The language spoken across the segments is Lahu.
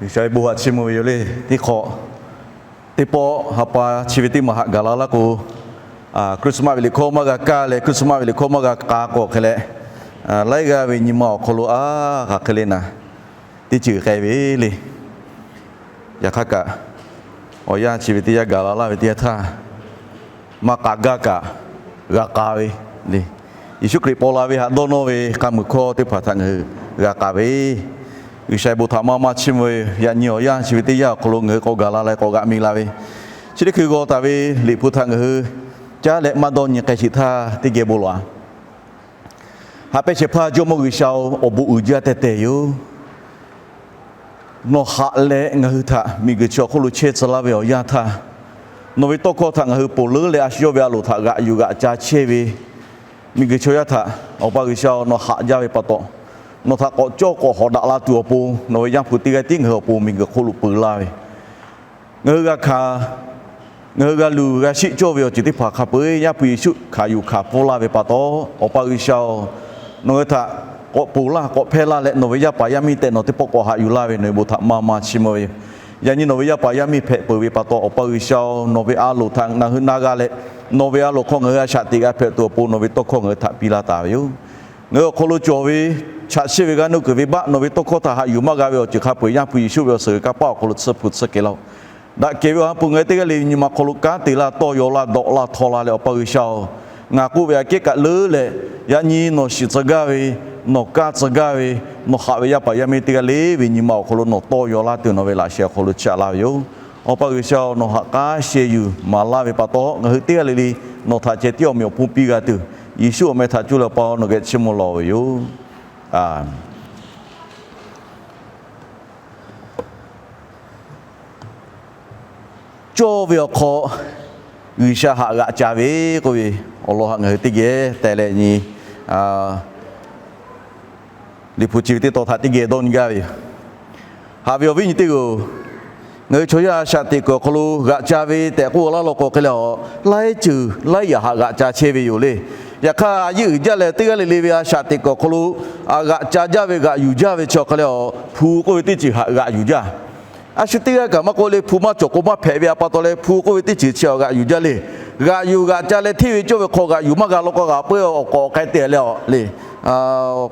G'uiˬsha ve bon htaꞈ chiˇ mvuh ve yoˬ le. Teˇ hk'awꞈ, teˇ pawˆ ha pa chi ve teˇ maˬ haꞈ gaˬ la laˇ k'o, Christmas ve liꞈ hkawˇ maˇ g'a kaˇ leh Christmas ve liꞈ hkawˇ maˇ g'a k'a k'o hk'e leh, laiˉ g'aˇ ve nyi ma awˬ hk'aw lo a hk'aˬ hk'e le naˍ, teˇ ceuˬ k'ai ve le. Yaꞈ hk'aˇ kaꞈ, awˬ yanˇ chi ve teˇ yanˇ gaˬ la laˇ ve teˇ yanˇ htaˇ, maˇ k'a gaˇ kaꞈ g'a k'a ve le. Yeˍsuˆ Hkriꞈ paw la ve haꞈ dawˇ nawˇ ve k'a muiˬ hkawˇ teˇ hpaˍ htaꞈ ngaˬ hui g'a k'a ve, G'uiˬsha ve bon htaꞈ maˇ maˇ chiˇ mvuh ve. Yaꞈ nyi awˬ yanˇ chi ve teˇ yanˇ awˬ hk'aw lo ngaˬ hui k'awꞈ gaˬ la leh k'awꞈ g'aꞈ mi la ve, chi teˇ hkui g'aw taˍ ve liꞈ hpu htaꞈ ngaˬ hui caˉ leh maˇ dawˇ nyi k'ai sheˍ htaˇ, teˇ geh bon lawˬ-a. Haꞈ pehnˇ shehˍ hpaˇ Jawˇmawˇ G'uiˬsha-oˬ, awˬ bon uiˍ jaˇ tehˇ tehˬ yoˬ. Nawˬ haꞈ leh ngaˬ hui htaꞈ miˬguiˬ chi awˬ hk'oˆ lo chehˇ tcuh laˇ ve awˬ yanˇ htaˇ, nawˬ ve tawˇ hkawˇ htaꞈ ngaˬ hui ponˬ leuˉ leh a shu yawˇ ve a loˍ htaꞈ g'aꞈ yuˬ g'aꞈ ca chehˇ ve miˬguiˬ chaw yaˇ htaꞈ Awˬ pa G'uiˬsha-oˬ, nawˬ haꞈ jaˇ ve pa taw, nawˬ htaꞈ k'awꞈ cawˇ k'awꞈ hawꞈ daꞈ la tuˬ awˬ pon nawˬ ve Yaˇ hpu teˇ g'aˇ tiˉ ngaˬ hui awˬ pon miˬguiˬ hk'oˆ lo peu laˇ ve, ngaˬ hui g'a hkanˍ, ngaˬ hui g'a luˬ g'a sheˆ cawˇ ve awˬ ceuˬ teˇ hpaˍ hk'a peu-eˬ Yaˇ hpu Yeˍsuˆ hkanˍ yuˬ hkanˍ pfuhˇ laˇ ve pa taw, Awˬ pa G'uiˬsha-oˬ, nawˬ hui htaꞈ k'awꞈ ponˬ laˇ k'awꞈ hpehˇ laˇ leh nawˬ ve yaˇ paˍ yaˇ miˇ tehꞈ nawˬ teˇ pawˆ k'awꞈ haꞈ yuˬ laˇ ve nawˬ ve bon htaꞈ maˇ maˇ chiˇ mvuh ve yoˬ. Yaꞈ nyi nawˬ ve yaˇ paˍ yaˇ miˇ hpehꞈ peuˬ ve pa taw, Awˬ pa G'uiˬsha-oˬ, nawˬ ve a loˍ htaꞈ ngaˬ hui na g'a leh, nawˬ ve a loˍ hk'aw ngaˬ hui a shaꞈ teꞈ g'a hpehꞈ tuˬ awˬ pon nawˬ ve tawˇ hkawˇ ngaˬ hui htaꞈ piˇ laˇ taˍ ve yoˬ. Ngaˬ hui awˬ hk'aw lo cawˬ ve chaꞈ chiˆ ve g'aˇ nuˇ kuiˬ venˇbaˆ nawˬ ve tawˇ hkawˇ htaꞈ haꞈ yuˬ maˇ g'a ve awˬ ceuˬ hk'a peu-eˬ Yaˇ hpu Yeˍsuˆ ve awˬ suhˍ g'uiˬ kanˇ paˆ awˬ hk'aw lo tsuhˇ hpu tsuhˇ kehˬ laˇ-oˆ. Daꞈ kehˬ ve awˬ ha hpu ngaˬ hui teˇ g'aˇ le ve nyi ma hk'aw lo kanˉ te laˇ, tawˇ yaw laˇ, dawꞈ laˇ, htaw la leh, Awˬ pa G'uiˬsha-oˬ, ngaˬ k'oˆ ve aꞈ kehˉ kaꞈ leuˉ leh, yaꞈ nyi nawˬ shiˍ tcuh gaˇ ve, nawˬ kaˇ tcuh gaˇ ve, nawˬ haꞈ ve yaˇ paˍ yaˇ miˇ teˇ g'aˇ le ve nyi ma awˬ hk'aw lo nawˬ tawˇ yaw laˇ tuˬ nawˬ ve laꞈ sheh awˬ hk'aw lo chiˇ aꞈ laˇ ve yoˬ. Awˬ pa G'uiˬsha-oˬ, nawˬ haꞈ k'aˉ sheh yuˬ maˍ laˇ ve pa taw, ngaˬ hui teˇ g'aˇ le le nawˬ htaꞈ ceh tiˉ awˬ meꞈ awˬ hponˇ piˇ g'a tuˬ, Yeˍsuˆ awˬ meh htaꞈ cuˇ leh Awˬ pa nawˬ geh chiˇ mvuh lawˬ ve yoˬ. Cawˇ ve awˬ hk'aw G'uiˬsha haꞈ g'aꞈ ca ve k'oˆ ve awˬ lawn htaꞈ ngaˬ hui teˇ geh teh leh nyi Liꞈ hpu chi ve teˇ tawn htaꞈ teˇ geh dawˇ nyi gaˇ ve yoˬ. Haꞈ ve awˬ viˉ nyi teˇ g'aˇ-oˬ, ngaˬ hui chaw yaˇ a shaꞈ teꞈ kuiˬ awˬ hk'aw lo g'aꞈ ca ve tehꞈ k'oˆ laˇ law k'o hk'e leh, a laiˉ ceuˬ laiˉ yaꞈ haꞈ g'aꞈ ca chehˇ ve yoˬ le. Yaꞈ hk'aˇ, a yeˇ uiˍ jaˇ leh teˇ g'aˇ le le ve a shaꞈ teꞈ kuiˬ awˬ hk'aw lo g'aꞈ ca jaˇ ve, g'aꞈ yuˬ jaˇ ve chi awˬ hk'e leh, hpu k'oˆ ve teˇ ceuˬ haꞈ g'aꞈ yuˬ jaˇ. A shu teˇ g'aˇ kaꞈ maˇ k'oˆ le, hpu maˇ cawˬ k'o maˇ hpehꞈ ve pa taw leh, hpu k'oˆ ve teˇ ceuˬ chi g'aꞈ yuˬ jaˇ le. G'aꞈ yuˬ g'aꞈ ca leh hteˇ ve cawˇ ve hk'aw g'aꞈ yuˬ maˇ g'a law k'o, g'aꞈ peuˇ awˬ k'awꞈ k'ai te le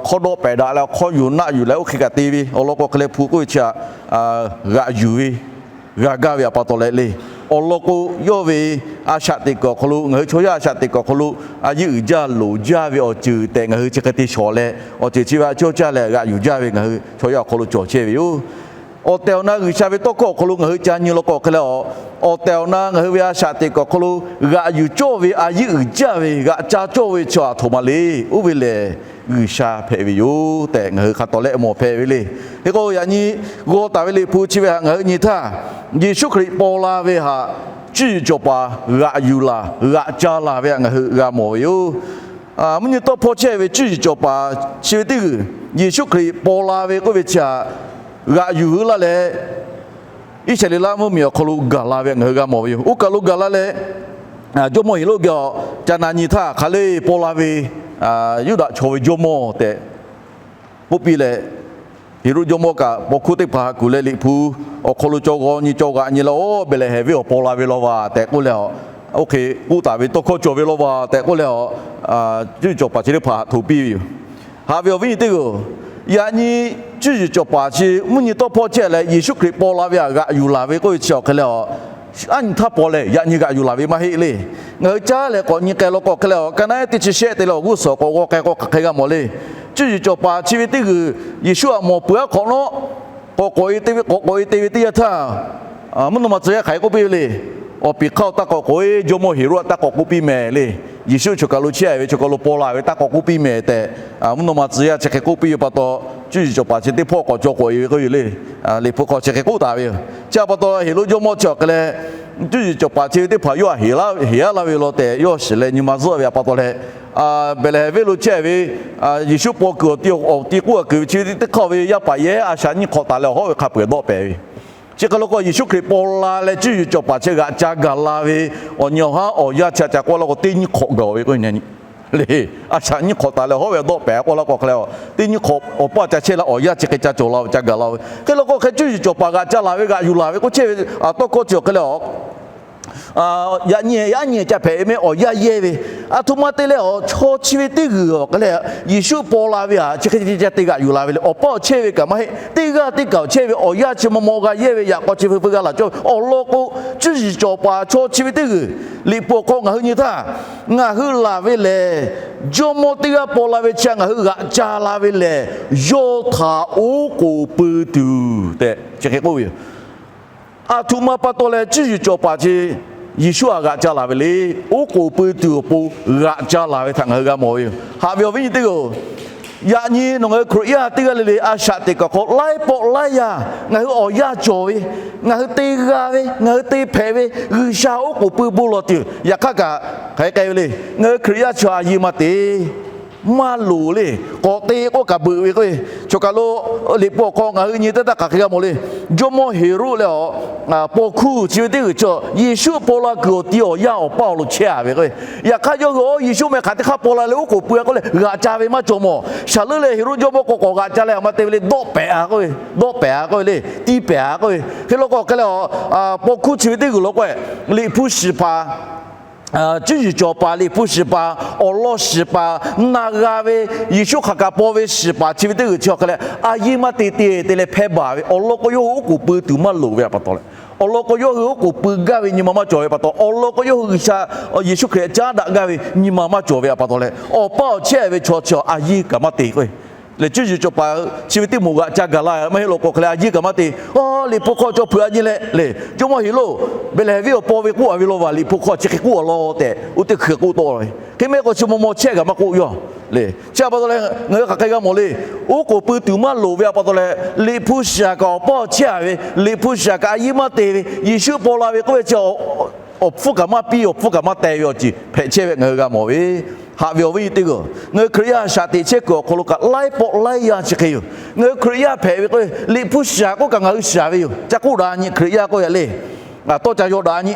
hk'aw dawˆ pehˍ daꞈ leh awˬ hk'aw yuˬ naˆ yuˬ leh oˇ hk'e kaꞈ te ve awˬ lawn k'o hk'e leh, hpu k'oˆ ve chi htaꞈ g'aꞈ yuˬ ve g'a gaˇ ve pa taw leh le. Awˬ lawn k'o, yawˇ ve a shaꞈ teꞈ kuiˬ awˬ hk'aw lo, ngaˬ hui chaw yaˇ a shaꞈ teꞈ kuiˬ awˬ hk'aw lo a yeˇ uiˍ jaˇ loˍ jaˇ ve awˬ ceuˬ tehꞈ ngaˬ hui chi hk'e te shawˍ leh, awˬ ceuˬ chi ve a cawˇ caˇ leh g'aꞈ yuˬ jaˇ ve ngaˬ hui chaw yaˇ awˬ hk'aw lo cawˬ chehˇ ve yoˬ. Awˬ tehˬ awˬ na G'uiˬsha ve tawˇ hkawˇ awˬ hk'aw lo ngaˬ hui ca nyi law k'o hk'e leh, awˬ tehˬ awˬ na ngaˬ hui ve a shaꞈ teꞈ kuiˬ awˬ hk'aw lo g'aꞈ yuˬ cawˇ ve, a yeˇ uiˍ jaˇ ve, g'aꞈ ca cawˇ ve chi aˬ htoꞈ ma le. Oˇ ve lehˬ, G'uiˬsha hpehꞈ ve yoˬ tehꞈ ngaˬ hui hk'a tawˍ leh mawˬ hpehꞈ ve le. Hk'e k'o, yaꞈ nyi g'aw taˍ ve liꞈ hpu chi ve htaꞈ ngaˬ hui nyi htaˇ, Yeˍsuˆ Hkriꞈ paw la ve htaꞈ cuˇ yiˍ cawˬ paˍ g'aꞈ yuˬ laˬ, g'aꞈ ca laˬ ve htaꞈ ngaˬ hui g'a mawˬ ve yoˬ. Mvuhˇ nyi tawˇ hpawˇ chehˇ ve cuˇ yiˍ cawˬ paˍ chi ve teˇ g'uiˬ Yeˍsuˆ Hkriꞈ paw la ve k'oˆ ve chi htaꞈ g'aꞈ yuˬ hui laˇ leh, Iˉsaˍreˍlaˆ mvuhˇmiˬ awˬ hk'aw lo gaˬ la ve htaꞈ ngaˬ hui g'a mawˬ ve yoˬ. Oˇ kaˬ lo gaˬ la leh, jawˇmawˇ Heˍroˆ geh awˬ ca na nyi htaˇ, hk'aˬ le paw la ve Yuˇdaꞈ chaw ve jawˇmawˇ tehꞈ k'oˆ piˇ leh, Heˍroˆ jawˇmawˇ kaꞈ paw hkuˇ teˇ hpaˍ htaꞈ kuˬ leh liꞈ hpu awˬ hk'aw lo cawˇ g'aw nyi cawˇ g'aꞈ nyi leh, Oˇ, Behˍlehˍhehnˍ venˇ awˬ paw la ve law vaˬ tehꞈ k'oˆ leh, oˇ hk'e k'oˆ taˍ ve tawˇ hkawˇ cawˬ ve law vaˬ tehꞈ k'oˆ leh, cuˇ yiˍ cawˬ paˍ chi teˇ hpaˍ htaꞈ hto piˇ ve yoˬ. Haꞈ ve awˬ viˉ nyi teˇ g'aˇ-oˬ, yaꞈ nyi cuˇ yiˍ cawˬ paˍ chi mvuhˇ nyi tawˇ hpawˇ chehˇ leh Yeˍsuˆ Hkriꞈ paw la ve htaꞈ g'aꞈ yuˬ laˬ ve k'oˆ ve chi awˬ hk'e leh, aˉ nyi htaˇ paw leh yaꞈ nyi g'aꞈ yuˬ laˬ ve maˇ heˆ le. Ngaˬ hui caˉ leh k'awꞈ nyi k'ai law k'o hk'e leh, ka naˉ ehˉ teˇ chi shehˆ te leh awˬ g'uˇ suhˍ k'awꞈ g'aw k'ai k'o hk'aˬ hk'e g'a mawˬ le. Cuˇ yiˍ cawˬ paˍ chi ve teˇ g'uiˬ Yeˍsuˆ htaꞈ mawˬ peuˬ aˉ hk'awꞈ nawˉ, k'awꞈ k'awꞈ e te ve, k'awꞈ k'awꞈ e te ve teˇ yanˇ htaˇ, mvuhˇ naw ma tcuh yaˇ hk'aˬ hk'e k'oˆ piˇ ve le. Awˬ piˍ hk'aˇ-oˬ, taˇ k'awꞈ k'oꞈ-e, jawˇmawˇ Heˍroˆ htaꞈ taˇ k'awꞈ k'oˆ piˇ mehˍ le. Yeˍsuˆ choˬ kaˬ lo chehˇ ve, choˬ kaˬ lo paw la ve taˇ k'awꞈ k'oˆ piˇ mehˍ tehꞈ, mvuhˇ naw ma tcuh yaˇ chi hk'e k'oˆ piˇ ve pa taw, cuˇ yiˍ cawˬ paˍ chi teˇ hpawˇ k'awꞈ cawˬ k'awꞈ e ve k'oˆ ve le. Liꞈ hpu hk'aw chi hk'e k'oˆ taˍ ve yoˬ. Chi htaꞈ pa taw, Heˍroˆ jawˇmawˇ chi awˬ hk'e leh, cuˇ yiˍ cawˬ paˍ chi ve teˇ hpaˍ yawˇ htaꞈ heˍ laˇ ve law tehꞈ yawˇ shiˍ leh nyi ma zuhˆ ve htaꞈ pa taw leh, Behˍlehˍhehnˍ venˇ lo chehˇ ve Yeˍsuˆ paw kuiˬ awˬ ti, awˬ ti k'oˆ a kuiˬ ve chi ve teˇ hk'aˇ ve yaˇ paˍ yehˉ a shaꞈ nyiˇ hk'awꞈ taˍ leh awˬ hawˉ ve hk'a peu-eˬ dawˆ pehˍ ve. Chi hk'e law k'o, Yeˍsuˆ Hkriꞈ paw la leh cuˇ yiˍ cawˬ paˍ chi g'aꞈ ca gaˬ la ve awˬ nyi awˬ haˉ awˬ yanˇ chi htaꞈ ca k'oˆ laˇ k'o, teˇ nyiˇ hk'awꞈ gaˬ ve k'o, le. A shaꞈ nyiˇ hk'awꞈ taˍ leh hawˉ ve dawˆ pehˍ k'oˆ laˇ k'o hk'e le, teˇ nyiˇ hk'awꞈ awˬ paˇ ca chehˇ la awˬ yanˇ chi hk'e ca cawˬ la ve, ca gaˬ la ve. Hk'e law k'o hk'e cuˇ yiˍ cawˬ paˍ g'aꞈ ca laˬ ve g'aꞈ yuˬ laˬ ve k'oˆ chehˇ ve, a tawˇ hkawˇ chi awˬ hk'e le, yaꞈ nyi yaꞈ nyi ca hpehꞈ ve mehˆ awˬ yanˇ yehˇ ve, aˬ htoꞈ ma te leh awˬ chaw chi ve teˇ g'uiˬ awˬ hk'e le, Yeˍsuˆ paw la ve a chi hk'e ca te g'aꞈ yuˬ la ve le. Awˬ paˇ awˬ chehˇ ve kaꞈ maˇ heˆ, teˇ g'aˇ teˇ kaˬ awˬ chehˇ ve awˬ yanˇ chi ma maw g'a yehˇ ve, yaꞈ k'aw chi feu feu g'a laˬ cawˇ ve awˬ lawn k'o, cuˇ yiˍ cawˬ paˍ chaw chi ve teˇ g'uiˬ, Liꞈ hpu awˬ hk'aw ngaˬ hui nyi htaˇ, ngaˬ hui laˬ ve lehˬ, jawˇmawˇ teˇ g'aˇ paw la ve chi htaꞈ ngaˬ hui g'aꞈ ca la ve lehˬ, yawˇ htaꞈ oˉ k'oˍ pui tuˬ tehꞈ chi hk'e k'oˆ ve yoˬ. Aˬ htoꞈ ma pa taw leh cuˇ yiˍ cawˬ paˍ chi Yeˍsuˆ htaꞈ g'aꞈ ca laˬ ve le. Oˉ k'oˍ pui tuˬ awˬ pon g'aꞈ ca laˬ ve htaꞈ ngaˬ hui g'a mawˬ ve yoˬ. Haꞈ ve awˬ viˉ nyi teˇ g'aˇ-oˬ, yaꞈ nyi nawˬ ngaˬ hui Hkriꞈ yaˇ teˇ g'aˇ le le a shaꞈ teꞈ kaꞈ hk'aw laiˉ pawˆ laiˉ yaˇ ngaˬ hui awˬ yanˇ cawˬ ve, ngaˬ hui te g'a ve, ngaˬ hui te hpehꞈ ve, G'uiˬsha oˉ k'oˍ pui bon lawˬ tuˬ. Yaꞈ hk'aˇ kaꞈ hk'aˬ hk'e k'ai ve le, ngaˬ hui Hkriꞈ yaˇ chaw a yiˇ maˇ te maˇ loˍ le. K'awꞈ te k'oˆ kaꞈ beuꞈ ve k'o, chaw kaˬ lo Liꞈ hpu awˬ hk'aw ngaˬ hui nyi teˇ htaˇ hk'aˬ hk'e g'a mawˬ le. Jawˇmawˇ Heˍroˆ leh awˬ paw hkuˇ chi ve teˇ g'uiˬ chi Yeˍsuˆ paw la kuiˬ awˬ ti awˬ yanˇ awˬ paˇ awˬ lo chehˇ a ve k'o, yaꞈ hk'aˇ yawˇ hui, Oˇ, Yeˍsuˆ meh hk'aˬ teˇ hk'aˇ paw la leh oˉ k'oˍ pui a k'oˆ leh g'aꞈ ca ve maˇ cawˬ mawˬ. Shaˍ leuˉ leh Heˍroˆ jawˇmawˇ k'o k'awꞈ g'aꞈ ca leh a ma te ve le, dawˆ pehˍ a k'oˆ ve, dawˆ pehˍ a k'oˆ ve le, tiˇ pehˍ a k'oˆ ve. Hk'e law k'o hk'e leh, paw hkuˇ chi ve teˇ g'uiˬ law k'o, Liꞈ hpu shiˍ paˍ, cuˇ yiˍ cawˬ paˍ, Liꞈ hpu shiˍ paˍ, awˬ lawn shiˍ paˍ, na g'a ve, Yeˍsuˆ hk'aˬ kaꞈ paw ve shiˍ paˍ chi ve teˇ g'uiˬ chi awˬ hk'e leh a yiˇ maˇ te te te leh hpehˇ baˬ ve. Awˬ lawn k'o yawˇ hui oˉ k'oˍ pui tuˬ maˇ loˍ ve a pa taw leh, awˬ lawn k'o yawˇ hui oˉ k'oˍ pui gaˇ ve nyi ma maˇ cawˬ ve pa taw, awˬ lawn k'o yawˇ hui G'uiˬsha Yeˍsuˆ Hkriꞈ caˉ daꞈ gaˇ ve nyi ma maˇ cawˬ ve a pa taw leh, awˬ paˇ awˬ chehˇ ve chaw chi a yiˇ kaꞈ maˇ te k'o, lehˬ cuˇ yiˍ cawˬ paˍ chi ve teˇ moˍ g'aꞈ ca gaˬ la maˇ heˆ law k'o hk'e leh a yiˇ kaꞈ maˇ te. Oˇ, Liꞈ hpu hk'aw cawˬ hpeuꞈ a nyi leh le, Jawˇmawˇ Heˍroˆ, Behˍlehˍhehnˍ venˇ awˬ paw ve k'oˆ a ve law vaˬ, Liꞈ hpu hk'aw chi hk'e k'oˆ a law tehꞈ oˇ teˇ hkui k'oˆ tawˆ ve. Hk'e mehˆ k'o chi maw maw chehˇ kaꞈ maˇ k'oˆ yawˇ le. Chi a pa taw leh ngaˬ hui hk'aˬ hk'e g'a mawˬ le. Oˉ k'oˍ pui tuˬ maˇ loˍ ve a pa taw leh, Liꞈ hpu shiˍ kaꞈ awˬ paˇ awˬ chehˇ a ve, Liꞈ hpu shiˍ kaꞈ a yiˇ maˇ te ve, Yeˍsuˆ paw la ve k'oˆ ve chi awˬ hpfuhˇ kaꞈ maˇ piˇ, awˬ hpfuhˇ kaꞈ maˇ teh ve awˬ ceuˬ hpehꞈ chehˇ ve ngaˬ hui g'a mawˬ ve. Haꞈ ve awˬ viˉ nyi teˇ g'aˇ, ngaˬ hui Hkriꞈ yaˇ a shaꞈ teꞈ chehˇ kuiˬ awˬ hk'aw lo kaꞈ laiˉ pawˆ laiˉ yaˇ chi hk'e yoˬ. Ngaˬ hui Hkriꞈ yaˇ hpehꞈ ve k'o, Liꞈ hpu shiˍ k'oˆ kaꞈ ngaˬ hui shiˍ ve yoˬ. Ca k'oˆ daꞈ nyi Hkriꞈ yaˇ k'oˆ ve le. Tawˇ ca yaw daꞈ nyi,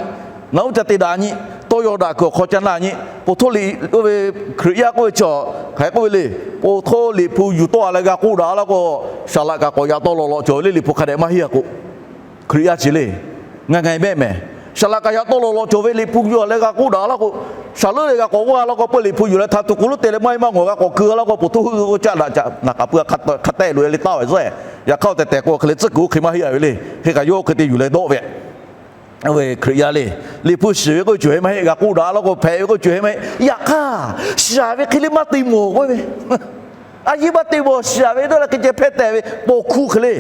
naˬ uˉ ca te daꞈ nyi, tawˇ yaw daꞈ kuiˬ awˬ hk'aw ca na nyi, po htoˇ liꞈ oˇ ve Hkriꞈ yaˇ k'oˆ ve chi hk'aˬ hk'e k'oˆ ve le. Po htoˇ Liꞈ hpu yuˬ tawˆ a leh g'a k'oˆ daꞈ laˇ k'o, saˍ laꞈ kaꞈ k'awꞈ yaꞈ tawˇ lawꞈ lawꞈ cawˬ ve le, Liꞈ hpu hk'a dehꞈ maˇ henˇ a k'o. Hkriꞈ yaˇ chi le, ngaˬ ngaˬ mehˆ mehˍ, saˍ laꞈ kaꞈ yaꞈ tawˇ lawꞈ lawꞈ cawˬ ve Liꞈ hpu yuˬ a leh g'a k'oˆ daꞈ laˇ k'o, saˍ leuˉ leh g'a k'awꞈ g'aˇ laˇ k'o, peu Liꞈ hpu yuˬ leh hta tuˬ k'o lo te leh maˇ heˆ maˇ ngawˬ g'a k'awꞈ keu laˇ k'o, po htoˇ hui k'o caˆ daꞈ caꞈ naˬ k'aꞈ pu hk'a teh loꞈ e le taˇ ve zehˬ. Yaꞈ hk'aˇ tehˬ tehˬ k'o hk'e le tcuhˉ kuiˬ oˇ hk'e maˇ heˆ a ve le. Hk'e kaꞈ yawˇ hk'e te yuˬ leh dawˆ ve. Oˇ ve Hkriꞈ yaˇ le, Liꞈ hpu shiˍ ve k'oˆ ve cawˬ heh maˇ heˆ, g'a k'oˆ daꞈ laˇ k'o hpehꞈ ve k'oˆ ve cawˬ heh maˇ heˆ. Yaꞈ hk'aˇ shiˍ ve hk'e le maˇ te mawˬ k'oˆ ve, a yiˇ maˇ te mawˬ shiˍ ve dawˇ leh hk'e ceh hpehˇ tehꞈ ve paw hkuˇ hk'e le,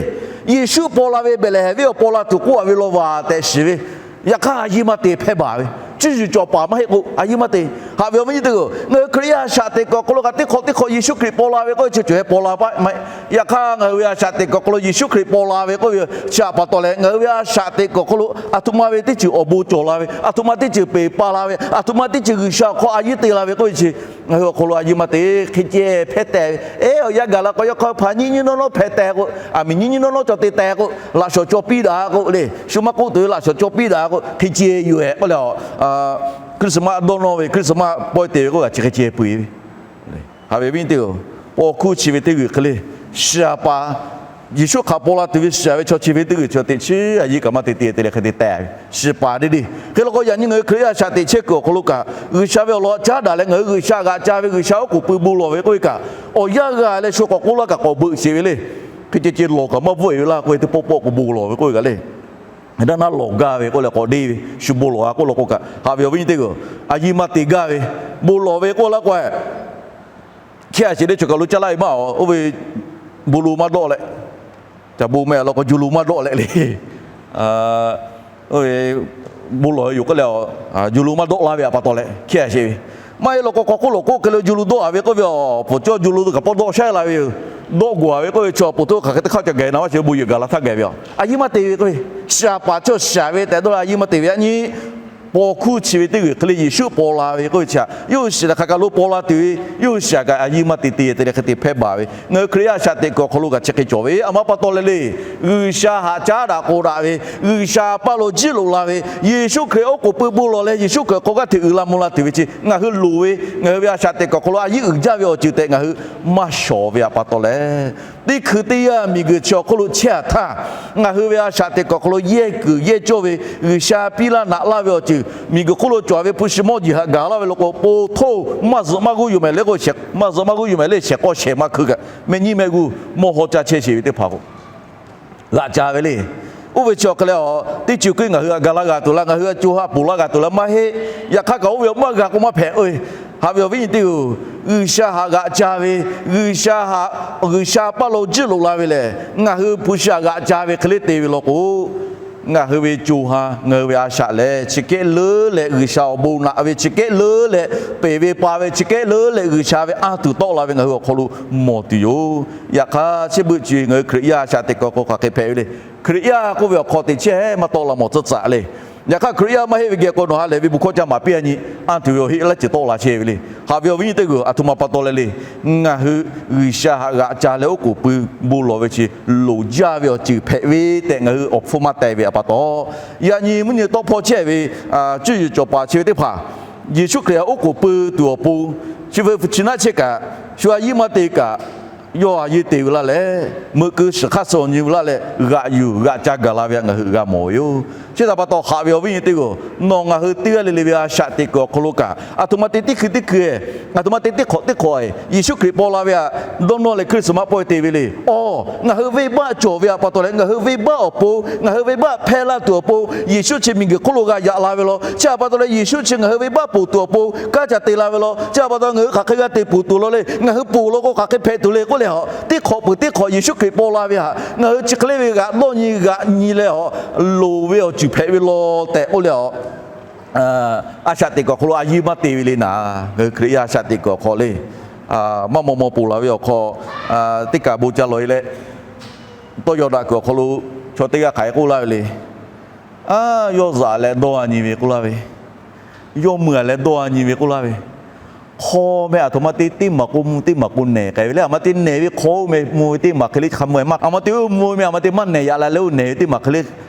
Yeˍsuˆ paw la ve Behˍlehˍhehnˍ venˇ awˬ paw la tuˬ k'oˆ a ve law vaˬ tehꞈ shiˍ ve. Yaꞈ hk'aˇ a yiˇ maˇ te hpehˇ baˬ ve, cuˇ yiˍ cawˬ paˍ maˇ heˆ k'o a yiˇ maˇ te. Haꞈ ve awˬ viˉ nyi teˇ g'aˇ, ngaˬ hui Hkriꞈ yaˇ a shaꞈ teꞈ kuiˬ awˬ hk'aw lo kaꞈ teˇ hk'awꞈ teˇ hk'awꞈ Yeˍsuˆ Hkriꞈ paw la ve k'oˆ ve chi cawˬ heh paw la paˆ maˇ heˆ. Yaꞈ hk'aˇ ngaˬ hui ve a shaꞈ teꞈ kuiˬ awˬ hk'aw lo Yeˍsuˆ Hkriꞈ paw la ve k'oˆ ve chi htaꞈ pa taw leh, ngaˬ hui ve a shaꞈ teꞈ kuiˬ awˬ hk'aw lo aˬ htoꞈ ma ve teˇ ceuˬ awˬ bon cawˬ la ve, aˬ htoꞈ ma teˇ ceuˬ peˬ pa la ve, aˬ htoꞈ ma teˇ ceuˬ G'uiˬsha awˬ hk'aw a yiˇ te la ve k'oˆ ve chi, ngaˬ hui awˬ hk'aw lo a yiˇ maˇ te. Hk'e ceh hpehˇ tehꞈ ve, eˉ, awˬ yanˇ gaˬ la k'o, yawˇ hk'aˇ hpaˍ nyiˇ nyiˇ nawˉ nawˉ hpehꞈ tehꞈ k'o, aˬ miˍ nyiˇ nyiˇ nawˉ nawˉ cawˬ te tehꞈ k'o, laꞈ shawˍ caw piˇ daꞈ k'o le, shu maˇ k'oˆ tuˬ ve laꞈ shawˍ caw piˇ daꞈ k'o, hk'e ceh yoˬ ehˍ k'oˆ leh, Christmas dawˇ nawˇ ve Christmas pawehˇ te ve k'oˆ g'a chi hk'e ceh peu eˬ ve. Haꞈ ve viˉ nyi teˇ g'aˇ, paw hkuˇ chi ve teˇ g'uiˬ hk'e le, shiˍ a paˍ, Yeˍsuˆ hk'aˬ paw la tuˬ ve shiˍ a ve chaw chi ve teˇ g'uiˬ chi teꞈ chiˉ a yiˇ kaꞈ maˇ te te te leh hk'e te tehꞈ ve shiˍ paˍ deˇ deˇ. Hk'e law k'o yaꞈ nyi ngaˬ hui Hkriꞈ yaˇ a shaꞈ teꞈ chehˇ kuiˬ awˬ hk'aw lo kaꞈ G'uiˬsha ve awˬ lawn caˉ daꞈ leh ngaˬ hui G'uiˬsha g'aꞈ ca ve, G'uiˬsha oˉ k'oˍ pui bon lawˬ ve k'oˆ ve kaꞈ, awˬ yanˇ g'a leh shu k'awꞈ k'oˆ laˇ kaꞈ k'awꞈ beuꞈ sheˍ ve le. Hk'e ceh ceh lawˬ kaꞈ maˇ bvuhˆ e ve laˇ k'oˆ ve teˇ pawˆ pawˆ k'awꞈ bon lawˬ ve k'oˆ ve kaꞈ le. Daˇ naˉ lawˬ gaˇ ve k'oˆ leh k'awꞈ deˇ ve, shu bon lawˬ a k'oˆ law k'o kaꞈ, haꞈ ve awˬ viˉ nyi teˇ g'aˇ, a yiˇ maˇ te gaˇ ve, bon lawˬ ve k'oˆ laˇ k'o, hk'e a sheˍ le, chaw kaˬ lo caˇ laˇ ve maˇ, oˇ ve bon lo maˇ dawˆ leh, caˬ bon meh law k'o ju lo maˇ dawˆ leh le. Bon lawˬ ve yoˬ k'oˆ leh, ju lo maˇ dawˆ laˇ ve a pa taw leh hk'e a sheˍ ve, maˇ heˆ law k'o k'awꞈ k'oˆ lawˬ k'oˆ hk'e le, ju lo dawˆ a ve k'oˆ ve, awˬ pfuhˍ cawˇ ju lo kaꞈ pawˇ dawˆ shaˉ la ve yoˬ. Dawˆ g'awˬ a ve k'oˆ ve chi awˬ po htoˇ hk'aˬ hk'e teˇ hk'aˇ ca gaˬ na maˇ sheˍ, bon yehˬ gaˬ la htaˇ gaˬ ve a. A yiˇ maˇ te ve k'oˆ ve, shiˍ a paˍ chaw shiˍ a ve tehꞈ dawˇ a yiˇ maˇ te ve a nyi. paw hkuˇ chi ve teˇ g'uiˬ hk'e le Yeˍsuˆ paw la ve k'oˆ ve chi htaꞈ yawˇ hui shiˍ htaꞈ hk'a kaˬ lo paw la tuˬ ve, yawˇ hui shiˍ htaꞈ kaꞈ a yiˇ maˇ te te te leh hk'e te hpehˇ baˬ ve, ngaˬ hui Hkriꞈ yaˇ a shaꞈ teꞈ kuiˬ awˬ hk'aw lo kaꞈ chi hk'e cawˬ ve, a ma pa taw leh le, G'uiˬsha haꞈ caˉ daꞈ k'oˍ daꞈ ve, G'uiˬsha paˇ lo jiˇ loꞈ la ve, Yeˍsuˆ Hkriꞈ oˉ k'oˍ pui bon lawˬ leh Yeˍsuˆ Hkriꞈ hk'aw g'aˇ hteꞈ uiˍ la mvuh la tuˬ ve chi ngaˬ hui loˍ ve, ngaˬ hui ve a shaꞈ teꞈ kuiˬ awˬ hk'aw lo a yiˇ uiˍ jaˇ ve awˬ ceuˬ tehꞈ ngaˬ hui maˇ shawˍ ve a pa taw leh, teˇ hkui teˇ yanˇ miˬguiˬ chi awˬ hk'oˆ lo chehˇ a htaˇ, ngaˬ hui ve a shaꞈ teꞈ kuiˬ awˬ hk'aw lo yehˇ kuiˬ yehˇ cawˇ ve, G'uiˬsha piˇ laˇ naꞈ laˇ ve awˬ ceuˬ, miˬguiˬ hk'oˆ lo cawˬ ve hpu shi mawˇ jeˬ haꞈ gaˬ laˇ ve law k'o, po htoˇ maˇ zuhꞈ maˇ g'uˇ yoˬ mehˍ le k'o, maˇ zuhꞈ maˇ g'uˇ yoˬ mehˍ le, shehˍ k'aw shehˍ ma hkui kaꞈ meh nyiˇ meh g'uˇ mawˇ haw caˇ chehˇ sheˍ ve teˇ hpaˍ k'o, g'aꞈ ca ve le. Oˇ ve chi awˬ hk'e leh a, teˇ ceuˬ k'o ngaˬ hui htaꞈ ga laˇ g'a tuˬ laˇ, ngaˬ hui htaꞈ co ha ponˬ laˇ g'a tuˬ laˇ maˇ heˆ. Yaꞈ hk'aˇ kaꞈ oˇ ve maˇ g'a k'o maˇ hpehꞈ k'oˆ ve, haꞈ ve awˬ viˉ nyi teˇ g'uiˬ, G'uiˬsha haꞈ g'aꞈ ca ve, G'uiˬsha haꞈ, G'uiˬsha paˇ lo jiˇ loꞈ la ve lehˬ, ngaˬ hui hpu shi haꞈ g'aꞈ ca ve hk'e le te ve law k'o, ngaˬ hui ve co ha, ngaˬ hui ve a shaꞈ lehˬ chi kehˉ leuˉ leh G'uiˬsha awˬ bon naꞈ ve, chi kehˉ leuˉ leh peˬ ve pa ve, chi kehˉ leuˉ leh G'uiˬsha ve anˇ tuˬ tawˆ la ve ngaˬ hui awˬ hk'aw lo mawˬ tuˬ yoˬ. Yaꞈ hk'aˇ chi beuꞈ chi ngaˬ hui Hkriꞈ yaˇ a shaꞈ teꞈ kuiˬ awˬ hk'aw hk'aˬ hk'e hpehꞈ ve le. Hkriꞈ yaˇ k'oˆ ve awˬ hk'aw teꞈ chehˇ maˇ tawˆ la mawˬ tcuhˉ tcuhꞈ le. Yaꞈ hk'aˇ Hkriꞈ yaˇ maˇ heˆ ve geh k'o nawˬ ha lehˬ ve bon hkawˇ ca maˍ piˇ a nyi, anˇ tuˬ ve awˬ heˆ laˇ ceuˬ tawˆ la chehˇ ve le. Haꞈ ve awˬ viˉ nyi teˇ g'uiˬ, aˬ htoꞈ ma pa taw leh le, ngaˬ hui G'uiˬsha haꞈ g'aꞈ ca leh oˉ k'oˍ pui bon lawˬ ve chi loˍ jaˇ ve awˬ ceuˬ hpehꞈ ve tehꞈ ngaˬ hui awˬ hpfuhˇ maˇ teh ve a pa taw, yaꞈ nyi mvuhˇ nyi tawˆ hpawˇ chehˇ ve cuˇ yiˍ cawˬ paˍ chi ve teˇ hpaˍ, Yeˍsuˆ Hkriꞈ htaꞈ oˉ k'oˍ pui tuˬ awˬ pon, chi ve chi naˆ chehˇ kaꞈ, shu a yiˇ maˇ te kaꞈ, yawˇ a yiˇ te ve laˇ leh, meuꞈ keu shiˍ hk'aˇ suh awˬ nyi ve laˇ leh g'aꞈ yuˬ g'aꞈ ca gaˬ la ve htaꞈ ngaˬ hui g'a mawˬ ve yoˬ. Chi htaꞈ pa taw haꞈ ve awˬ viˉ nyi teˇ g'uiˬ, nawˬ ngaˬ hui teˇ g'aˇ le le ve a shaꞈ teꞈ kuiˬ awˬ hk'aw lo kaꞈ, aˬ htoꞈ ma te teˇ hkui teˇ hkui, aˬ htoꞈ ma te teˇ hk'awꞈ teˇ hk'awꞈ, Yeˍsuˆ Hkriꞈ paw la ve htaꞈ dawˇ nawˇ leh Christmas pawehˇ te ve le. Awˬ, ngaˬ hui venˇbaˆ cawˬ ve htaꞈ pa taw leh ngaˬ hui venˇbaˆ awˬ pon, ngaˬ hui venˇbaˆ hpehˇ laˇ tuˬ awˬ pon, Yeˍsuˆ chi miˬguiˬ hk'oˆ lo g'a yaꞈ la ve law. Chi htaꞈ pa taw leh Yeˍsuˆ chi ngaˬ hui venˇbaˆ ponˬ tuˬ awˬ pon kanˉ ca te la ve law. Chi htaꞈ pa taw ngaˬ hui hk'aˬ hk'e g'a te ponˬ tuˬ law le. Ngaˬ hui ponˬ law k'o hk'aˬ hk'e hpehꞈ tuˬ le k'oˆ leh a, teˇ hk'awꞈ peuˬ teˇ hk'awꞈ Yeˍsuˆ Hkriꞈ paw la ve htaꞈ ngaˬ hui chi hk'e le ve g'aꞈ dawˇ nyi g'aꞈ nyi leh a, loˍ ve awˬ ceuˬ hpehꞈ ve law tehꞈ k'oˆ leh a, a shaꞈ teꞈ kuiˬ awˬ hk'aw lo a yiˇ maˇ te ve le naˍ. Ngaˬ hui Hkriꞈ yaˇ a shaꞈ teꞈ kuiˬ awˬ hk'aw le, maˇ maw maw ponˬ la ve awˬ hk'aw, teˇ kaˬ bon ca lawˬ e leh, tawˇ yaw daꞈ kuiˬ awˬ hk'aw lo chaw teˇ g'aˇ hk'aˬ hk'e k'oˆ laˇ ve le. A, yawˇ zuhꞈ leh dawˇ a nyi ve k'oˆ laˇ ve, yawˇ mui a leh dawˇ a nyi ve k'oˆ laˇ ve, hk'aw meh aˬ htoꞈ ma te teˇ maˬ k'o mvuh teˇ maˬ k'o nehˬ k'ai ve le. Aˬ ma te nehˬ ve hk'aw oˇ meh mvuh ve teˇ maˬ hk'e le hk'a mvuh e maˇ, aˬ ma te oˇ mvuh ve meh aˬ ma te maˇ nehˬ yaꞈ la leh oˇ nehˬ ve teˇ maˇ hk'e le,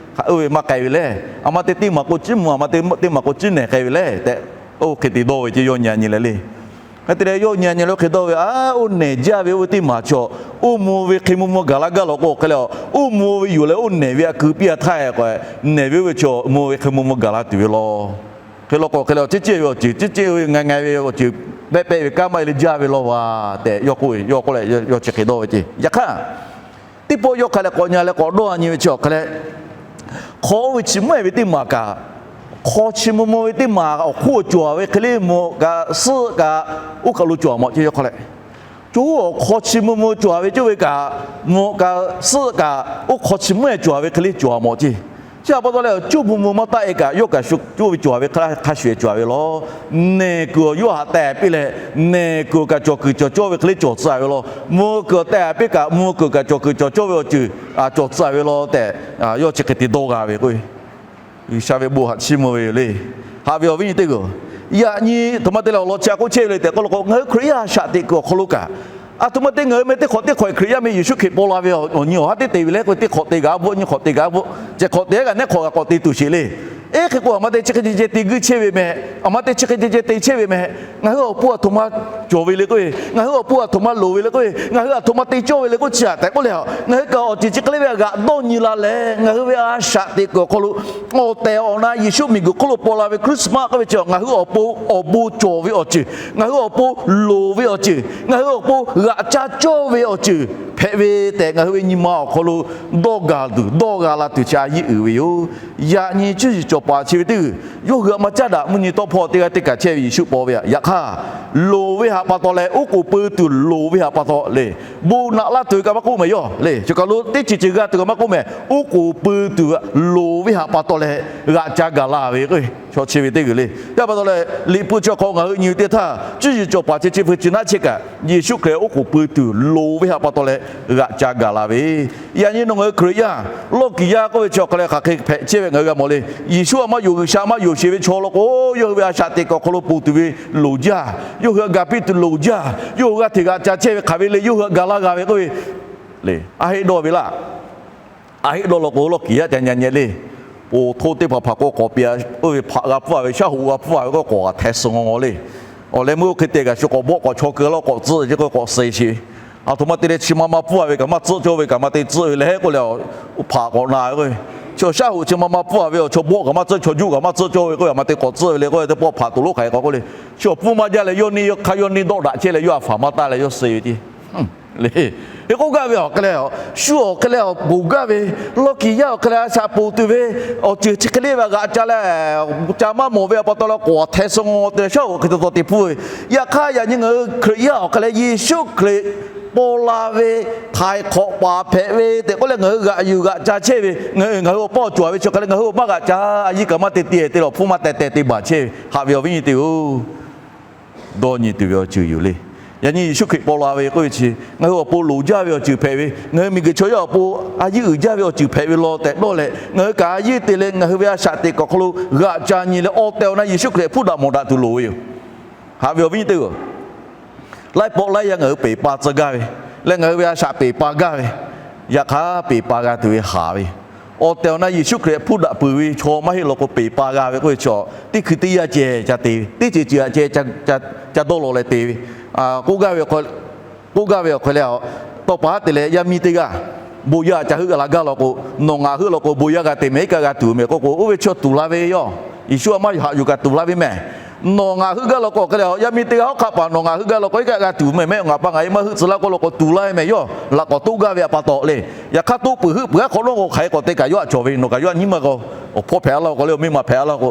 oˇ ve maˇ k'ai ve le. Aˬ ma te teˇ maˬ k'o ciˉ mvuh, aˬ ma te teˇ maˬ k'o ciˉ nehˬ k'ai ve le tehꞈ, oˇ hk'e te dawˇ ve ce yawˇ nyi a nyi leh le. Hk'e te leh yawˇ nyi a nyi leh oˇ hk'e dawˇ ve, a, oˇ nehˬ jaˇ ve oˇ ve teˇ maˬ chaw, oˇ mvuh ve hk'e mvuh mvuh gaˬ la gaˇ law k'o hk'e le, oˇ mvuh ve yoˬ leh oˇ nehˬ ve a keu piˇ a htaˇ k'o, nehˬ ve oˇ ve chaw mvuh ve hk'e mvuh mvuh gaˬ la tuˬ ve law. Hk'e law k'o hk'e le, ciˉ ciˉ ve awˬ ceuˬ, ciˉ ciˉ ve nga nga ve awˬ ceuˬ, pehˆ pehˆ ve kanˉ maˇ e leh jaˇ ve law va tehꞈ yawˇ k'oˆ ve, yawˇ k'oˆ leh yawˇ chi hk'e dawˇ ve ce. Yaꞈ hk'aˇ, teˇ pawˆ yawˇ hk'a leh k'awꞈ nyi leh k'awꞈ dawˇ a nyi ve chi awˬ hk'a leh, hk'aw oˇ ve chi mvuh e ve teˇ maˬ kaꞈ, hk'aw chi mvuh mvuh ve teˇ maˬ awˬ hk'oˆ cawˬ ve hk'e le mvuh kaꞈ suhˆ kaꞈ, oˇ kaˬ lo cawˬ mawˬ ce yawˇ hk'a leh. Coˇ awˬ hk'aw chi mvuh mvuh cawˬ ve coˇ ve kaꞈ, mvuh kaꞈ suhˆ kaꞈ oˇ hk'aw chi mvuh e cawˬ ve hk'e le cawˬ mawˬ ce. Chi htaꞈ pa taw leh coˇ mvuh mvuh maˇ taˆ e kaꞈ, yawˇ kaꞈ shu coˇ ve cawˬ ve hk'a shuˍ e cawˬ ve law. Nehˬ kuiˬ awˬ yawˇ htaꞈ teh piˇ leh, nehˬ kuiˬ kaꞈ cawˬ kuiˬ cawˬ cawˇ ve hk'e le cawˬ tcuh ve law. Mvuh kuiˬ teh piˇ kaꞈ, mvuh kuiˬ kaꞈ cawˬ kuiˬ cawˬ cawˇ ve awˬ ceuˬ cawˬ tcuh ve law tehꞈ, yawˇ chi hk'e te dawˇ g'a ve k'o, G'uiˬsha ve bon htaꞈ chiˇ mvuh ve yoˬ le. Haꞈ ve awˬ viˉ nyi teˇ g'uiˬ, yaꞈ nyi aˬ htoꞈ ma te leh awˬ lawn chi a k'oˆ chehˇ ve le tehꞈ k'oˆ law k'o, ngaˬ hui Hkriꞈ yaˇ a shaꞈ teꞈ kuiˬ awˬ hk'aw lo kaꞈ, aˬ htoꞈ ma te ngaˬ hui meh teˇ hk'awꞈ teˇ hk'awꞈ Hkriꞈ yaˇ meh Yeˍsuˆ Hkriꞈ paw la ve awˬ nyi awˬ haˉ teˇ te ve le k'o, teˇ hk'awꞈ te g'a bvuhˆ, nyiˇ hk'awꞈ te g'a bvuhˆ, cehˬ hk'awꞈ te g'a nehˉ hk'awꞈ g'a k'awꞈ te tuˬ sheˍ le. Eˉ hk'e k'o aˬ ma te chi hk'e ceh ceh te guiˇ chehˇ ve meh, aˬ ma te chi hk'e ceh ceh te chehˇ ve meh, ngaˬ hui awˬ pon aˬ htoꞈ ma cawˬ ve le k'o, ngaˬ hui awˬ pon aˬ htoꞈ ma loˍ ve le k'o, ngaˬ hui aˬ htoꞈ ma te cawˇ ve le k'o chi htaꞈ tehꞈ k'oˆ leh a, ngaˬ hui kaꞈ awˬ ceuˬ chi hk'e le ve htaꞈ g'aꞈ dawˇ nyi la leh, ngaˬ hui ve a shaꞈ teꞈ kuiˬ awˬ hk'aw lo awˬ tehˬ awˬ na Yeˍsuˆ miˬguiˬ hk'oˆ lo paw la ve Christmas k'oˆ ve chi ngaˬ hui awˬ pon awˬ bon cawˬ ve awˬ ceuˬ, ngaˬ hui awˬ pon loˍ ve awˬ ceuˬ, ngaˬ hui awˬ pon g'aꞈ ca cawˇ ve awˬ ceuˬ hpehꞈ ve tehꞈ ngaˬ hui ve nyi ma awˬ hk'aw lo dawˇ gaˬ tuˬ dawˇ g'a la tuˬ chi a yiˇ uiˍ ve yoˬ. Yaꞈ nyi cuˇ yiˍ cawˬ paˍ chi ve teˇ g'uiˬ, yawˇ hui aˬ ma caˉ daꞈ mvuhˇ nyi tawˆ hpawˇ teˇ g'aˇ teˇ kaˬ chehˇ ve Yeˍsuˆ paw ve a. Yaꞈ hk'aˇ, loˍ ve htaꞈ pa taw leh oˉ k'oˍ pui tuˬ loˍ ve htaꞈ pa taw le, bon naꞈ laˇ tuˬ ve kaꞈ maˇ k'oˆ mehˍ yawˇ le. Chi kaˬ lo teˇ ceuˬ ceuˬ g'a tuˬ kaꞈ maˇ k'oˆ mehˍ. Oˉ k'oˍ pui tuˬ loˍ ve htaꞈ pa taw leh g'aꞈ ca gaˬ la ve k'o, Chaw chi ve teˇ g'uiˬ le. Yaˇ pa taw leh, Liꞈ hpu chi awˬ hk'aw ngaˬ hui nyi ve teˇ htaˇ, cuˇ yiˍ cawˬ paˍ chi chi hpui chi naˉ chehˇ kaꞈ, Yeˍsuˆ Hkriꞈ oˉ k'oˍ pui tuˬ loˍ ve htaꞈ pa taw leh g'aꞈ ca gaˬ la ve. Yaꞈ nyi nawˬ ngaˬ hui Hkriꞈ yaˇ, lawˇ kiˍ yaˇ k'oˆ ve chi awˬ hk'a leh hk'aˬ hk'e hpehꞈ chehˇ ve ngaˬ hui g'a mawˬ le. Yeˍsuˆ htaꞈ maˇ yonˍ, G'uiˬsha maˇ yonˍ sheˍ ve chaw law k'o, yawˇ hui ve a shaꞈ teꞈ kuiˬ awˬ hk'aw lo ponˬ tuˬ ve loˍ jaˇ. Yawˇ hui htaꞈ gaˬ piˇ tuˬ loˍ jaˇ. Yawˇ hui g'a hteꞈ g'aꞈ ca chehˇ ve hk'aˬ ve le, yawˇ hui htaꞈ gaˬ laˇ g'a ve k'oˆ ve le. A heˆ dawˇ ve laˇ. A heˆ dawˇ law k'o, lawˇ kiˍ yaˇ ca nyi nyi le. Poˬ htoˇ teˇ hpaˍ hpaˍ k'o k'awꞈ piˇ-a, oˇ ve hpaꞈ g'a pfuhˇ-a ve, shaˉ hoꞈ g'a pfuhˇ-a ve k'o, k'awꞈ hteh suh ngaw ngaw le. Awˬ leh meuˇ oˇ hk'e te kaꞈ shu k'awꞈ bawˆ k'awꞈ chaw keu laˇ k'awꞈ tcuhˆ ve k'o k'awꞈ suh-e sheˍ ve. Aˬ htoꞈ ma te leh chi ma ma pfuhˇ-a ve kaꞈ maˇ tcuhˆ cawˇ ve kaꞈ maˇ te tcuhˆ ve leh k'oˆ leh, hpaꞈ k'awꞈ na ve k'o, chi shaˉ hoꞈ chi ma ma pfuhˇ-a ve awˬ chaw bawˆ kaꞈ maˇ tcuhˆ, chaw juˆ kaꞈ maˇ tcuhˆ cawˇ ve k'o, a ma te k'awꞈ tcuhˆ ve le k'o, teˇ pawˆ hpaꞈ toꞈ lonˉ hk'aˬ hk'e k'awꞈ k'oˆ le. Chi awˬ pfuhˇ maˇ jaˇ leh yawˇ neˇ hk'aˇ yawˇ neˇ dawˆ daꞈ chehˇ leh yawˇ a hpaˍ maˇ taˇ leh yawˇ suh-e ve ce le. Hk'e k'oˆ gaˇ ve awˬ hk'e leh, shu awˬ hk'e leh awˬ ponˬ gaˇ ve, lawˇ kiˍ yaˇ awˬ hk'e leh a shaꞈ ponˬ tuˬ ve awˬ ceuˬ chi hk'e le ve g'aꞈ ca leh, ca maˇ mawˬ ve htaꞈ pa taw leh k'awꞈ hteh suh ngaw te leh shaˉ hoꞈ hk'e te taw te pfuhˇ ve. Yaꞈ hk'aˇ yaꞈ nyi ngaˬ hui Hkriꞈ yaˇ awˬ hk'e leh Yeˍsuˆ Hkriꞈ paw la ve htaiˍ hk'awꞈ paˍ hpehꞈ ve tehꞈ k'oˆ leh ngaˬ hui g'aꞈ yuˬ g'aꞈ ca chehˇ ve, ngaˬ hui ngaˬ hui awˬ paw cawˬ ve chi hk'e leh ngaˬ hui awˬ maˇ g'aꞈ ca, a yiˇ kaꞈ maˇ te te te leh awˬ hpfuhˇ maˇ teh teh te baˬ chehˇ ve. Haꞈ ve awˬ viˉ nyi teˇ-oˬ, dawˇ nyi tuˬ ve awˬ ceuˬ yoˬ le. Yaꞈ nyi Yeˍsuˆ Hkriꞈ paw la ve k'oˆ ve chi ngaˬ hui awˬ pon loˍ jaˇ ve awˬ ceuˬ hpehꞈ ve, ngaˬ hui miˬguiˬ chaw yaˇ awˬ pon a yiˇ uiˍ jaˇ ve awˬ ceuˬ hpehꞈ ve law tehꞈ dawˇ leh, ngaˬ hui kaꞈ a yiˇ te leh ngaˬ hui ve a shaꞈ teꞈ kuiˬ awˬ hk'aw lo g'aꞈ ca nyi leh awˬ tehˬ awˬ na Yeˍsuˆ Hkriꞈ hpfuhˇ daꞈ mawˬ daꞈ tuˬ loˍ ve yoˬ. Haꞈ ve awˬ viˉ nyi teˇ-oˬ, laiˉ pawˆ laiˉ yaˇ ngaˬ hui peˬ pa tcuh gaˇ ve, leh ngaˬ hui ve a shaꞈ peˬ pa gaˇ ve, yaꞈ hk'aˇ peˬ pa g'a tuˬ ve haˍ ve, awˬ tehˬ awˬ na Yeˍsuˆ Hkriꞈ hpfuhˇ daꞈ peuˬ ve chaw maˇ heˆ law k'o, peˬ pa g'a ve k'oˆ ve chi teˇ hkui teˇ yanˇ ceh ca te ve, teˇ ceuˬ ceuˬ aꞈ ceh ca dawˇ law leh te ve. K'oˆ gaˇ ve, k'oˆ gaˇ ve awˬ hk'e leh, tawˇ pa haˉ te leh yaˇ miˇ teˇ g'aˇ bon yaˇ ca heuˆ la gaˇ law k'o, nawˬ ngaˬ heuˆ law k'o bon yaˇ g'a te mehˍ, iˉ kaˆ g'a tuˬ mehˍ k'oˆ k'o, oˇ ve chi tuˬ la ve yoˬ. Yeˍsuˆ a maˇ haꞈ yuˬ kaꞈ tuˬ la ve mehˍ. Nawˬ ngaˬ heuˆ gaˇ law k'o awˬ hk'e leh, yaˇ miˇ teˇ g'aˇ hawˉ hk'aˆ paˍ nawˬ ngaˬ heuˆ gaˇ law k'o, iˉ kaˆ g'a tuˬ mehˍ, mehˆ ngaˬ pa ngaˬ e maˇ heuˆ tcuh laˇ k'oˆ law k'o tuˬ la ve mehˍ yoˬ. Laꞈ k'awꞈ toˆ gaˇ ve htaꞈ pa taw le. Yaꞈ hk'aˇ toˆ peuˬ heuˆ peuˬ aˉ hk'awꞈ nawˉ k'o, hk'aˬ hk'e k'awꞈ te kaꞈ yawˇ htaꞈ cawˬ ve, nawˬ kaꞈ yawˇ htaꞈ nyiˉ maˇ g'a-o. Awˬ hpawˇ hpehꞈ-a laˇ k'o, leh awˬ miˇ ma hpehꞈ-a laˇ k'o,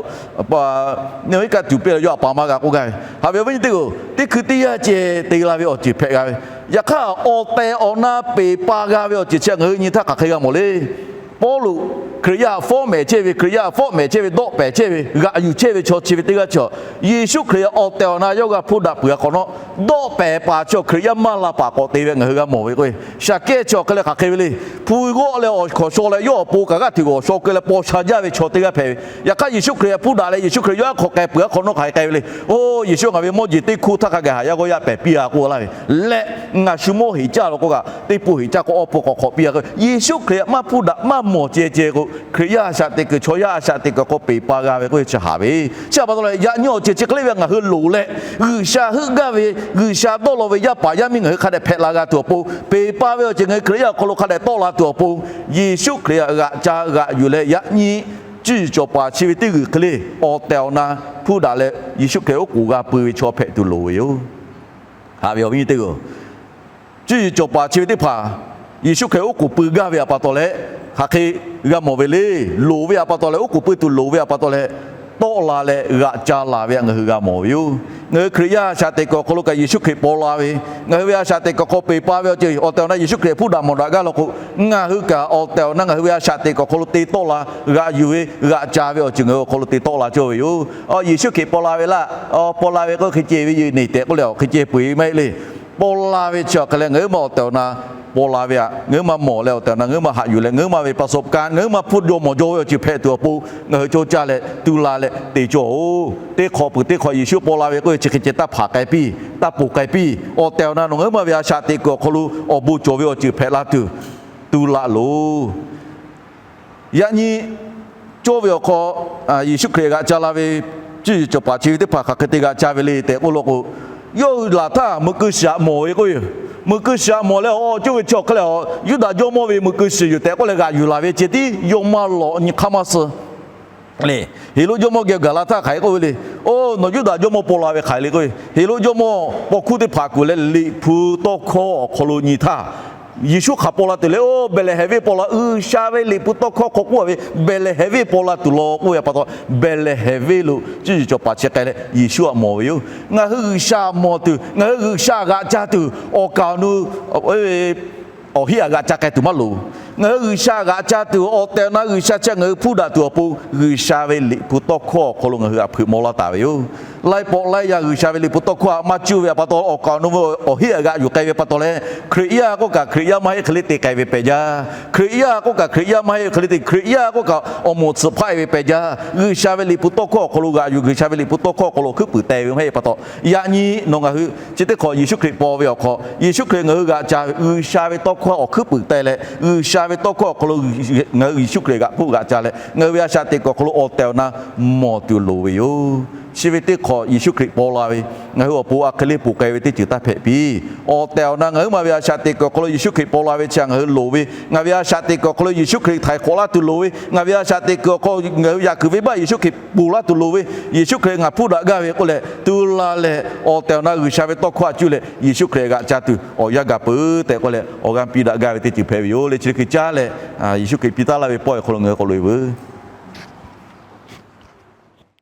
iˉ kaˆ tuˬ piˇ leh yawˇ htaꞈ pa maˇ g'a k'oˆ gaˇ ve. Haꞈ ve awˬ viˉ nyi teˇ-oˬ, teˇ hkui teˇ yanˇ ceh te la ve awˬ ceuˬ hpehꞈ g'a ve. Yaꞈ hk'aˇ awˬ tehˬ awˬ na peˬ pa g'a ve awˬ ceuˬ chi ngaˬ hui nyi htaˇ hk'aˬ hk'e g'a mawˬ le. Pawˇluꞈ Hkriꞈ yaˇ hpfuhˇ mehˍ chehˇ ve, Hkriꞈ yaˇ hpfuhˇ mehˍ chehˇ ve, dawˆ pehˍ chehˇ ve, g'aꞈ yuˬ chehˇ ve chaw chi ve teˇ g'aˇ chi, Yeˍsuˆ Hkriꞈ awˬ tehˬ awˬ na yawˇ g'a hpfuhˇ daꞈ peuˬ-a hk'awꞈ nawˉ, dawˆ pehˍ paˍ chi Hkriꞈ yaˇ maˇ la paˍ k'awꞈ te ve ngaˬ hui g'a mawˬ ve k'o, shaˍ kehˇ chi awˬ hk'e leh hk'aˬ hk'e ve le. Hpu g'awˆ leh awˬ hkawnˍ shaw leh yawˇ awˬ pon kaꞈ g'aˇ hteꞈ g'awˬ shaw keu leh paw sha jaˇ ve chaw teˇ g'aˇ hpehꞈ ve. Yaꞈ hk'aˇ Yeˍsuˆ Hkriꞈ hpfuhˇ daꞈ leh Yeˍsuˆ Hkriꞈ yawˇ hk'aw k'ai peuˬ-a hk'awꞈ nawˉ hk'aˬ hk'e k'ai ve le. Oˇ, Yeˍsuˆ ngaˬ ve mawˇ jeˬ teˇ hkoˇ htaˇ hk'a gaˬ haꞈ yaˇ g'awˇ yaˇ pehˍ piˇ-a k'oˆ laˇ ve leh, ngaˬ shu mawˇ heˍ caˇ law k'o kaꞈ teˇ po heˍ caˇ k'o awˬ po k'awꞈ hk'awꞈ piˇ-a k'o, Yeˍsuˆ Hkriꞈ maˇ hpfuhˇ daꞈ maˇ mawˬ ceh ceh k'o, Hkriꞈ yaˇ a shaꞈ teꞈ kuiˬ, chaw yaˇ a shaꞈ teꞈ kuiˬ hk'aw peˬ pa g'a ve k'oˆ ve chi haꞈ ve. Chi htaꞈ pa taw leh yaꞈ nyi awˬ ceuˬ chi hk'e le ve ngaˬ hui loˍ leh, G'uiˬsha heuˆ gaˇ ve, G'uiˬsha dawˇ law ve yaˇ paˍ yaˇ miˇ ngaˬ hui hk'a dehꞈ hpehꞈ la g'a tuˬ awˬ pon, peˬ pa ve awˬ ceuˬ ngaˬ hui Hkriꞈ yaˇ awˬ hk'aw lo hk'a dehꞈ tawˆ la tuˬ awˬ pon, Yeˍsuˆ Hkriꞈ htaꞈ g'aꞈ ca g'aꞈ yuˬ leh yaꞈ nyi cuˇ yiˍ cawˬ paˍ chi ve teˇ g'uiˬ hk'e le awˬ tehˬ awˬ na hpfuhˇ daꞈ leh Yeˍsuˆ Hkriꞈ oˉ k'oˍ g'a pui ve chaw hpehꞈ tuˬ loˍ ve yoˬ. Haꞈ ve awˬ viˉ nyi teˇ g'aˇ, cuˇ yiˍ cawˬ paˍ chi ve teˇ hpaˍ Yeˍsuˆ Hkriꞈ oˉ k'oˍ pui gaˇ ve htaꞈ pa taw leh hk'aˬ hk'e g'a mawˬ ve le. Loˍ ve htaꞈ pa taw leh, oˉ k'oˍ pui tuˬ loˍ ve htaꞈ pa taw leh, tawˆ la leh g'aꞈ ca laˬ ve htaꞈ ngaˬ hui g'a mawˬ ve yoˬ. Ngaˬ hui Hkriꞈ yaˇ a shaꞈ teꞈ kuiˬ awˬ hk'aw lo kaꞈ Yeˍsuˆ Hkriꞈ paw la ve, ngaˬ hui ve a shaꞈ teꞈ kuiˬ hk'aw peˬ pa ve awˬ ceuˬ awˬ tehˬ awˬ na Yeˍsuˆ Hkriꞈ hpfuhˇ daꞈ mawˬ daꞈ gaˇ law k'o, ngaˬ hui kaꞈ awˬ tehˬ awˬ na ngaˬ hui ve a shaꞈ teꞈ kuiˬ awˬ hk'aw lo te tawˆ la, g'aꞈ yuˬ ve, g'aꞈ ca ve awˬ ceuˬ ngaˬ hui awˬ hk'aw lo te tawˆ la cawˇ ve yoˬ. Yeˍsuˆ Hkriꞈ paw la ve laˇ, paw la ve k'o hk'e ceh ve yoˬ neˬ tehꞈ k'oˆ leh, hk'e ceh peu-eˬ ve maˇ heˆ le. Paw la ve chi awˬ hk'e leh ngaˬ huiˉ ma awˬ tehˬ awˬ na paw la ve htaꞈ ngaˬ huiˉ ma mawˬ leh, awˬ tehˬ awˬ na ngaˬ huiˉ ma haꞈ yuˬ leh, ngaˬ huiˉ ma ve pa sawꞈ ka ngaˬ huiˉ ma hpfuhˇ jaw mawˬ jaw ve awˬ ceuˬ hpehꞈ tuˬ awˬ pon, ngaˬ hui cawˇ caˇ leh tu la leh te cawˇ-oˬ. Teˇ hk'awꞈ peuˬ teˇ hk'awꞈ Yeˍsuˆ paw la ve k'oˆ ve chi hk'e ceh taˇ hpaˍ k'ai piˇ, taˇ ponˬ k'ai piˇ. Awˬ tehˬ awˬ na nawˬ ngaˬ huiˉ ma ve a shaꞈ teꞈ kuiˬ awˬ hk'aw lo awˬ bon cawˬ ve awˬ ceuˬ hpehꞈ la tuˬ tu la loˬ. Yaꞈ nyi cawˇ ve awˬ hk'aw, Yeˍsuˆ Hkriꞈ g'aꞈ ca la ve cuˇ yiˍ cawˬ paˍ chi ve teˇ hpaˍ hk'aˬ hk'e te g'aꞈ ca ve le tehꞈ k'oˆ law k'o, yawˇ hui laˬ htaˇ meuꞈ keu shiˍ htaꞈ mawˬ ve k'oˆ ve yoˬ. Meuꞈ keu shiˍ htaꞈ mawˬ leh, awˬ cawˇ ve chi awˬ hk'e leh, Yuˇdaꞈ jawˇmawˇ ve meuꞈ keu shiˍ yoˬ tehꞈ k'oˆ leh g'aꞈ yuˬ laˬ ve ceh tiˉ yawˇ maˇ lawꞈ nyi hk'aˇ maˇ suh le. Heˍroˆ jawˇmawˇ geh gaˬ la htaˇ hk'aˬ hk'e k'oˆ ve le. Oˇ, nawˬ Yuˇdaꞈ jawˇmawˇ paw la ve hk'aˬ hk'e le k'oˆ ve, Heˍroˆ jawˇmawˇ paw hkuˇ teˇ hpaˍ kuˬ leh Liꞈ hpu tawˇ hkawˇ awˬ hk'aw lo nyi htaˇ, Yeˍsuˆ hk'aˬ paw la tuˬ le. Oˇ, Behˍlehˍhehnˍ venˇ paw la, G'uiˬsha ve Liꞈ hpu tawˇ hkawˇ hk'aw k'oˆ ve Behˍlehˍhehnˍ venˇ paw la tuˬ law k'oˆ ve pa taw, Behˍlehˍhehnˍ venˇ lo cuˇ yiˍ cawˬ paˍ chi k'ai leh Yeˍsuˆ htaꞈ mawˬ ve yoˬ. Ngaˬ hui G'uiˬsha mawˬ tuˬ, ngaˬ hui G'uiˬsha g'aꞈ ca tuˬ, awˬ kaˍ awˬ nu awˬ heˆ htaꞈ g'aꞈ ca k'ai tuˬ maˇ loˍ. Ngaˬ hui G'uiˬsha g'aꞈ ca tuˬ awˬ tehˬ awˬ na G'uiˬsha chi ngaˬ hui hpuˇ daꞈ tuˬ awˬ pon G'uiˬsha ve liꞈ hpu tawˇ hkawˇ awˬ hk'aw lo ngaˬ hui htaꞈ hpeuꞈ maw laˇ taˍ ve yoˬ. Laiˇ pawˆ laiˇ yaˇ G'uiˬsha ve liꞈ hpu tawˇ hkawˇ htaꞈ maˇ cuˇ ve htaꞈ pa taw, awˬ kaˍ awˬ nu ve awˬ heˆ g'aꞈ yuˬ k'ai ve pa taw leh, Hkriꞈ yaˇ k'oˆ kaꞈ Hkriꞈ yaˇ maˇ heˆ hk'e le te k'ai ve pehˬ jaˇ. Hkriꞈ yaˇ k'oˆ kaꞈ Hkriꞈ yaˇ maˇ heˆ hk'e le te, Hkriꞈ yaˇ k'oˆ kaꞈ awˬ moˍ tsuhꞈ hpaˆ e ve pehˬ jaˇ. G'uiˬsha ve liꞈ hpu tawˇ hkawˇ awˬ hk'aw lo g'aꞈ yuˬ, G'uiˬsha ve liꞈ hpu tawˇ hkawˇ awˬ hk'aw lo hkuiˉ puiˍ teh ve maˇ heˆ pa taw, yaꞈ nyi nawˬ ngaˬ hui chi teˇ hk'awꞈ Yeˍsuˆ Hkriꞈ paw ve awˬ hk'aw, Yeˍsuˆ Hkriꞈ ngaˬ hui g'aꞈ ca ve G'uiˬsha ve tawˇ hkawˇ awˬ hkuiˉ puiˍ teh leh, G'uiˬsha ve tawˇ hkawˇ awˬ hk'aw lo ngaˬ hui Yeˍsuˆ Hkriꞈ g'aꞈ hpuˇ g'aꞈ ca leh, ngaˬ hui ve a shaꞈ teꞈ kuiˬ awˬ hk'aw lo awˬ tehˬ awˬ na mawˬ tuˬ loˍ ve yoˬ. Chi ve teˇ hk'awꞈ Yeˍsuˆ Hkriꞈ paw la ve, ngaˬ hui awˬ pon a hk'e le ponˬ k'ai ve teˇ ceuˬ taˇ hpehꞈ piˇ. Awˬ tehˬ awˬ na ngaˬ huiˉ ma ve a shaꞈ teꞈ kuiˬ awˬ hk'aw lo Yeˍsuˆ Hkriꞈ paw la ve chi htaꞈ ngaˬ hui loˍ ve, ngaˬ ve a shaꞈ teꞈ kuiˬ awˬ hk'aw lo Yeˍsuˆ Hkriꞈ htaiˍ hk'awꞈ laˇ tuˬ loˍ ve, ngaˬ ve a shaꞈ teꞈ kuiˬ awˬ hk'aw ngaˬ hui yaꞈ kuiˬ venˇbaˆ Yeˍsuˆ Hkriꞈ ponˬ laˇ tuˬ loˍ ve, Yeˍsuˆ Hkriꞈ ngaˬ hpuˇ daꞈ gaˇ ve k'oˆ leh, tu la leh awˬ tehˬ awˬ na G'uiˬsha ve tawˇ hkawˇ htaꞈ cuˇ leh Yeˍsuˆ Hkriꞈ g'aꞈ ca tuˬ awˬ yanˇ gaˬ peuˬ tehꞈ k'oˆ leh, awˬ g'aˇ piˇ daꞈ gaˇ ve teˇ ceuˬ hpehꞈ ve yoˬ le. Chi hk'e caˉ leh, Yeˍsuˆ Hkriꞈ piˇ taˉ laˇ ve pawˆ awˬ hk'aw lo ngaˬ hui k'awꞈ loꞈ e veuˬ.